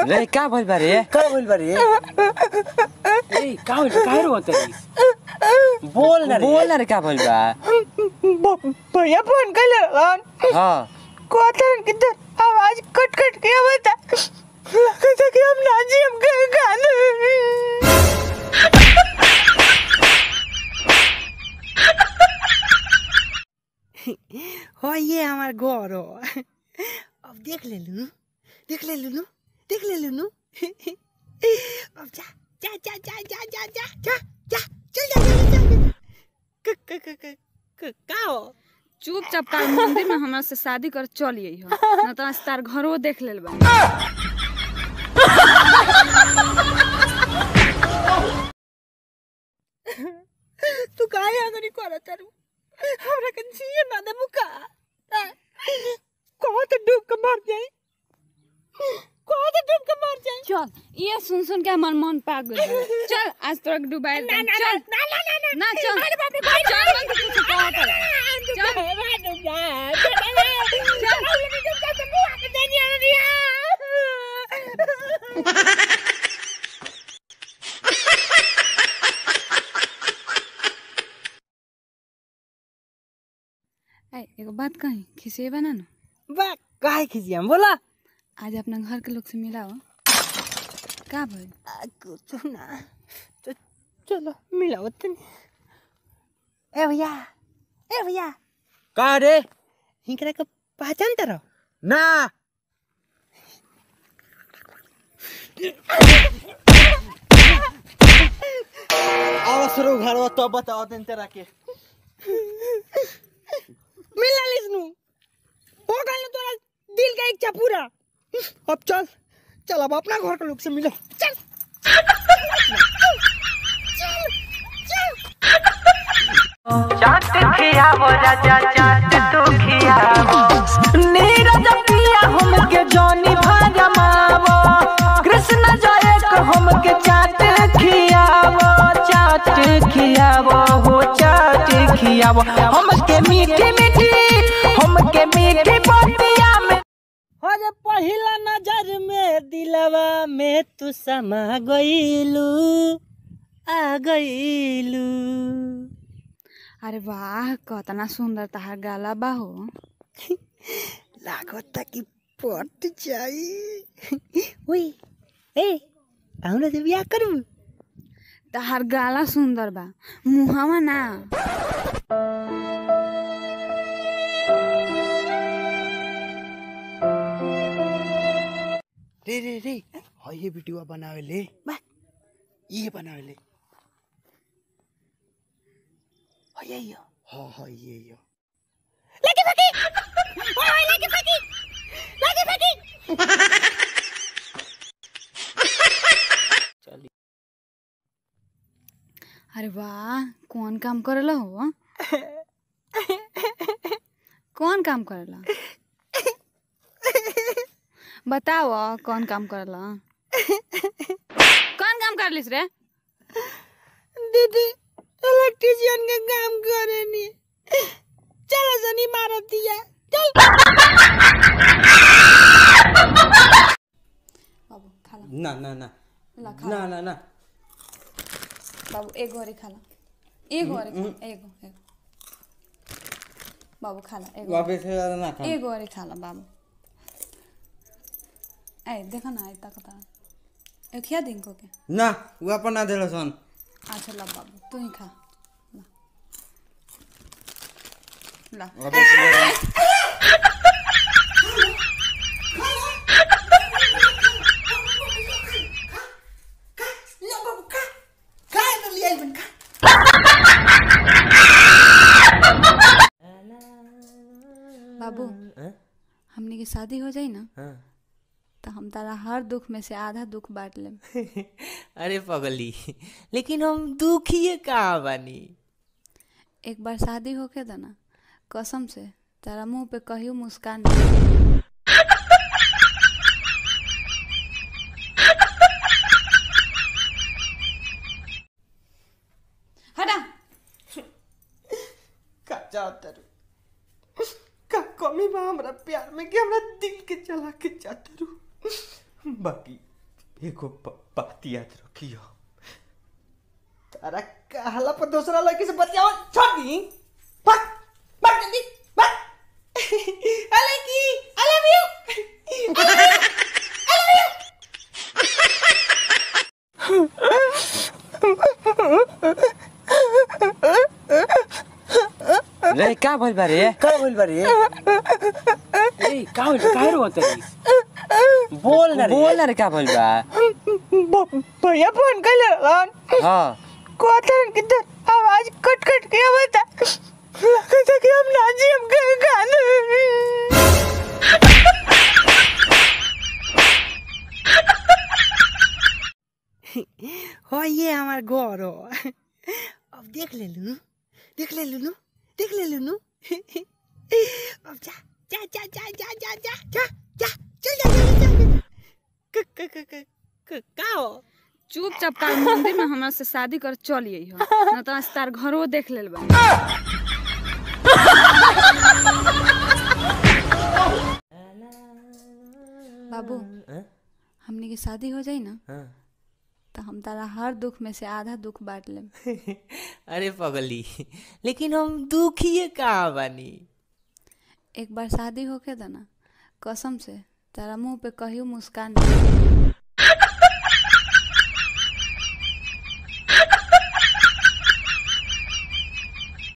रे का भइल बा रे? का भइल बा रे? ए का भइल, काहे रोत रही? बोल ना रे, बोल ना रे, का भइल बा? भैया फोन कर रहलन। हां कहतन कि तोर आवाज कट कट के आवता, लगता कि हम ना जी हम गाना। हो ये हमार घर हो, अब देख ले लू, देख ले लू, देख ले लू। अब जा जा जा जा जा जा जा जा जा चल जा जा जा। क क क क का हो? चुपचाप काल मंदिर में हमरा से शादी कर चल आई हो, न तो आज तार घरो देख लेल बा। तू काहे अगरी करत तारू? हमरा के जिए ना देबू का? कहो तो डूब के मर जाई, कहो तो डूब के मर जाई। चल ये सुन सुन के हमर मन पाक गेल। चल आज तोरा के डुबाई दे। चल ना ना ना ना चल। अरे बाप रे, चल बंद कुछ कहो तो। चल डूब जा, चल चल डूब जा तो मुंह के देनी आ रही है। ए एगो बात कही, खिसेबा ना ना? बा काहे खिसियम बोला? आज अपना घर के लोग से मिलाओ। का भइल? कुछ ना, तो चलो मिलाओ तनी। ए भैया, ए भैया। का रे? हिंकरा के पहचान तरो ना? अवसर घरवा तो बताओ दिन तेरा के। मिला लिसनु हो गइल तोरा दिल का इच्छा पूरा। अब चल चल अब अपना घर के लोग से मिलो। चल चल चल। चाट खियावो राजा, चाट तू खियावो, नीरज पिया हमके जोनी भरमावो, कृष्ण जय को हमके चाट खियावो, चाट खियावो हो चाट खियावो हमके मीठी मीठी, हमके मीठी बतिया में। अरे पहिला नजर में दिलवा में तू समा गइलू, आ गइलू। अरे वाह कतना सुंदर तहार गाला बा हो। लागता कि पट जाई। ओए ए हमरा से बियाह करबू? तहार गाला सुंदर बा, मुहावा ना। रे रे रे हाँ ये वीडियो बनावे ले, बा ये बनावे ले। हाँ ये यो, हाँ हाँ ये यो। लगी फकी, ओए लगी फकी, लगी फकी। चल। अरे वाह कौन काम करेला हो? कौन काम करेला बताओ? कौन काम करेला? कौन काम कर लिस रे? दीदी इलेक्ट्रीशियन के काम करेनी। चलो सनी मार दिया, चल। बाबू खा ला। ना ना ना ला खा ना ना ना बाबू एक और खा ला, एक और खा, एक एक बाबू खा ला, एक वापस से ज्यादा ना खा, एक और खा ला बाबू। ए देखो ना इतना कता ए खिया दिन को के ना वो अपन ना देलो सन। अच्छा ला बाबू तू ही खा ला ला। ला बाबू खा, खा ना लिया बन खा। बाबू हमने की शादी हो जाई ना तो हम तारा हर दुख में से आधा दुख बांट लेम। अरे पगली लेकिन हम दुखिए कहाँ बानी? एक बार शादी होके दना, कसम से तारा मुंह पे कहियो मुस्कान नहीं। हटा। का जाओ तारू, कमी बा हमरा प्यार में कि हमरा दिल के चला के जाता रू। बाकी एगो बात याद रखियो, तारा कहला पर दूसरा लड़की से बतियाओ छोड़ दी। भाग भाग जल्दी भाग। अले की I love you, I love you. रे का भइल बा रे? का भइल बा रे? ए का भइल बा? काहे रोवत रहीस? बोल ना रे। बोल ना रे, का भइल बा? भैया फोन कर रहलन। हाँ कहतन कि तोर आवाज कट कट के आवता, लगता कि हम ना जियम के गाना। हो ये हमार घर हो। अब देख ले लू, देख ले लू, देख ले लू। अब जा जा जा जा जा जा जा जा जा चल जा जा जा जा। क क क क का हो? चुपचाप काल मंदिर में हमरा से शादी कर चल हो, न तो आज तार घरो देख लेल बा। बाबू हमनी के शादी हो जाई ना तो हम तारा हर दुख में से आधा दुख बांट लेम। अरे पगली, लेकिन हम दुखिए कहाँ बानी? एक बार शादी होके दना, कसम से तारा मुंह पे कहियो मुस्कान नहीं।